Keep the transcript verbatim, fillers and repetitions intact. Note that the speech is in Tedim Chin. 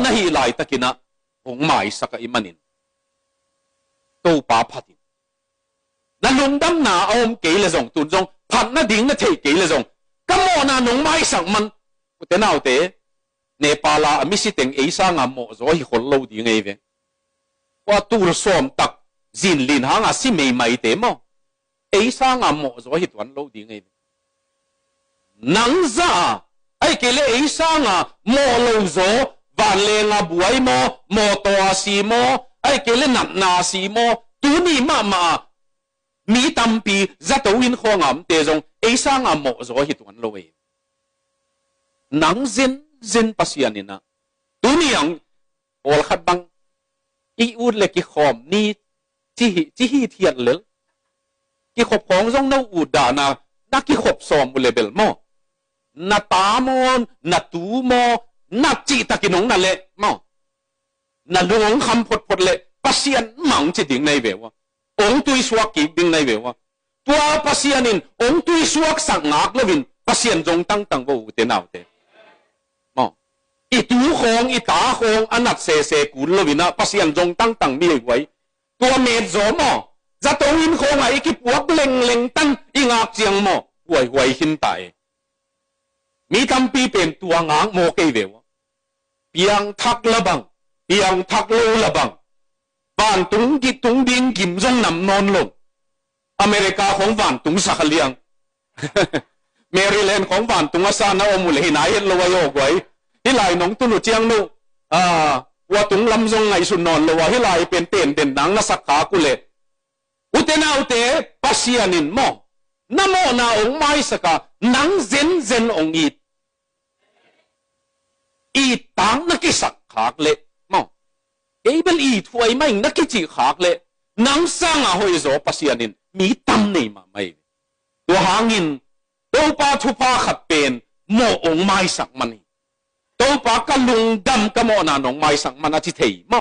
na hih laitakin ah hong maisak ahih manin Topa phat in. Na lungdamna a om kei leh zong, tun zong phat nading na theih kei leh zong, ka mawhna nong maisak man, u te nau te, Nepal a a misi teng ei sanga mawhzaw hi khol lo ding ei ve. Tua tul sawm tak zinlin hanga si meimai te maw, ei sanga mawhzaw hi tuan lo ding ei ve. Nang zah a, ahih kei leh ei sanga mawh lo zaw, vanleng a buai maw, mawtaw a si maw, ahih kei leh natna a si maw, tuni mahmah a mi tampi zato inn khawng a omte zong ei sanga mawhzaw hi tuan lo ei. Nang zenzen Pasian in ah, tuni ang pawlkhat bang i ut le kikhawm ni, ci hi, ci hi thiat lel. Kikhop khawng zong no ut dahna, na kikhop sawm uh le bel maw, na ta maw, na tu maw, na cihtakin hong na leh maw, na lung hong kham photphot leh Pasian mah hong ci ding na hi ve ua, hong tuisuak kik ding na hi ve ua. Tua Pasian in hong tuisuaksak ngak loin Pasian zong tangtang vo, u te nau te. Maw, i tu khawng, i ta khawng a nat sese kul loin ah Pasian zong tangtang mi ei huai. Tua met zaw maw, zato inn khawngah i kipuak lengleng tan i ngak ciang maw, huaihuai khin ta e. Mi tampi pen tua ngak maw kei ve ua. Piangthak la bang, piangthak lo la bang, vantung tung ding gim zong nam nawn lo. America khawng vantung sa kha liang. Maryland khawng vantung a sa na om uh leh hi nai het lo a, i aw guai. Hih lai nong tun uh ciang no, ah, ua tung lam zong ngaihsun nawn lo a, hih lai pen tenden nang na sak khak uh leh. U te nau te, Pasian in maw, na mawhna hong maisak a, nang zenzen hong it. It tak na kisak khak leh maw, kei bel it huai mah ing na kicih khak leh, nang sanga hoihzaw Pasian in mi tam nei mahmah hi. Tua hangin Topa thupha khat pen mawh hong maisak man hi. Topa, ka lungdam, ka mawhna nong maisak man a ci thei maw.